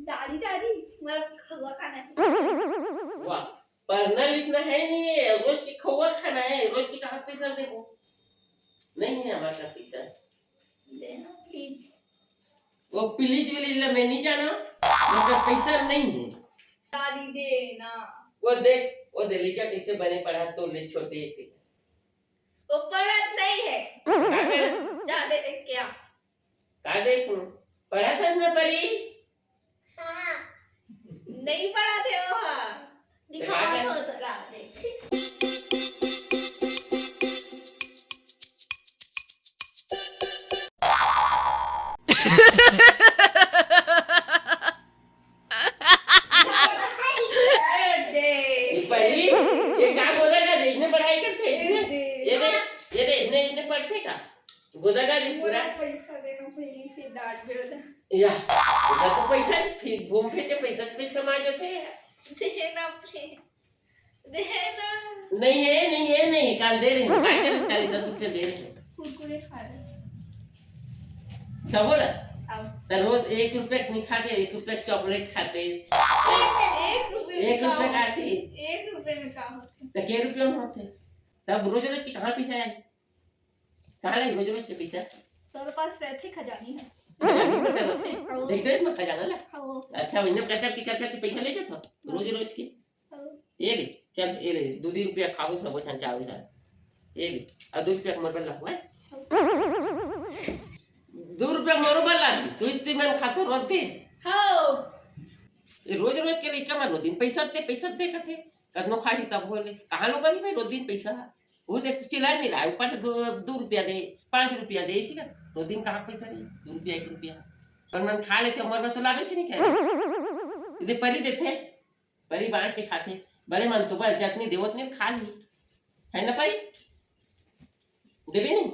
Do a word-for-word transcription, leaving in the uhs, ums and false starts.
दादी, दादी, मोला खउवा खाना हे। वाह, पढ़ना लिखना हे नहीं, रोज के खउवा खाना हे, रोज के कहाँ पैसा देबो? नहीं हे हमारे पास पैसा। देना please। वो please विलीज ला मैं नहीं जानों, मोर पास पैसा नहीं हे। दादी देना। वो देख, वो दे लइका कइसे बने पढ़त हे तोर ले छोटे हे। वो पढ़त नहीं हे। का करे? जा दे दे क्या? का देखहूँ? पढ़त हस ना परी? हाँ। नहीं पढ़त हे वो हा। दिखावत हो तो ला दे। ए दे। ये परी, ये का बोला ना, देखने पढ़ाई करथे इसने। ए दे। ये दे, ये दे, इसने, इसने पढ़थे का? गोदा का जी पूरा। पूरा पैसा देना पहली, फिर डांट भी होता। या, गोदा तो पैसा ही, फिर घूम फिर के पैसा, पैसा मार जाते हैं। देना please, देना। नहीं है, नहीं है, नहीं, काल दे रहे हैं, काल, काल दस रुपये दे रहे हैं। कुरकुरे खा रहे हैं। क्या बोला? अब। तो रोज एक रुपये नहीं खाते, एक रुपये chocolate खाते। एक रुपये एक रुपये का खाते। एक रुपये में का होते? तो के रुपये में होते? तब रोज रोज की कहाँ पैसा आए? कहाँ ले रोज रोज के पैसा? तोर पास रहिथे खजानी ह। खजानी में तो रहिथे। हाँ। देख रहे इसमें खजाना ला। हाँ। अच्छा, इन्हें कचर के, कचर के पैसा ले जाता रोज रोज के। हाँ। ये ले, चल, ये ले, दू दू रुपया खाबो सबो झन चावल दाल। ये ले, अउ दू रुपया मोर बर ला, हुआ? दू रुपया मोरो बर ला, तू इतनी मन खातो रोज दे। हाँ। ये रोज रोज के लइका मन रोज दिन पैसा दे, पैसा दे कथे। कतनो खाही तब बोले, कहाँ लोग अभी भाई रोज दिन पैसा? वो देख, तू चिल्ला नहीं रहा है, ऊपर से दो, दो रुपया दे, पाँच रुपया दे, इसी का। रोज दिन कहाँ पैसा दे? दो रुपया, एक रुपया। पर मन खा लेते, हमर बर तो लावे नहीं क्या? इधर परी देते, परी बांट के खाते। बड़े मन तो बस जतनी देवत नहीं खा ली। है ना परी? देवे नहीं?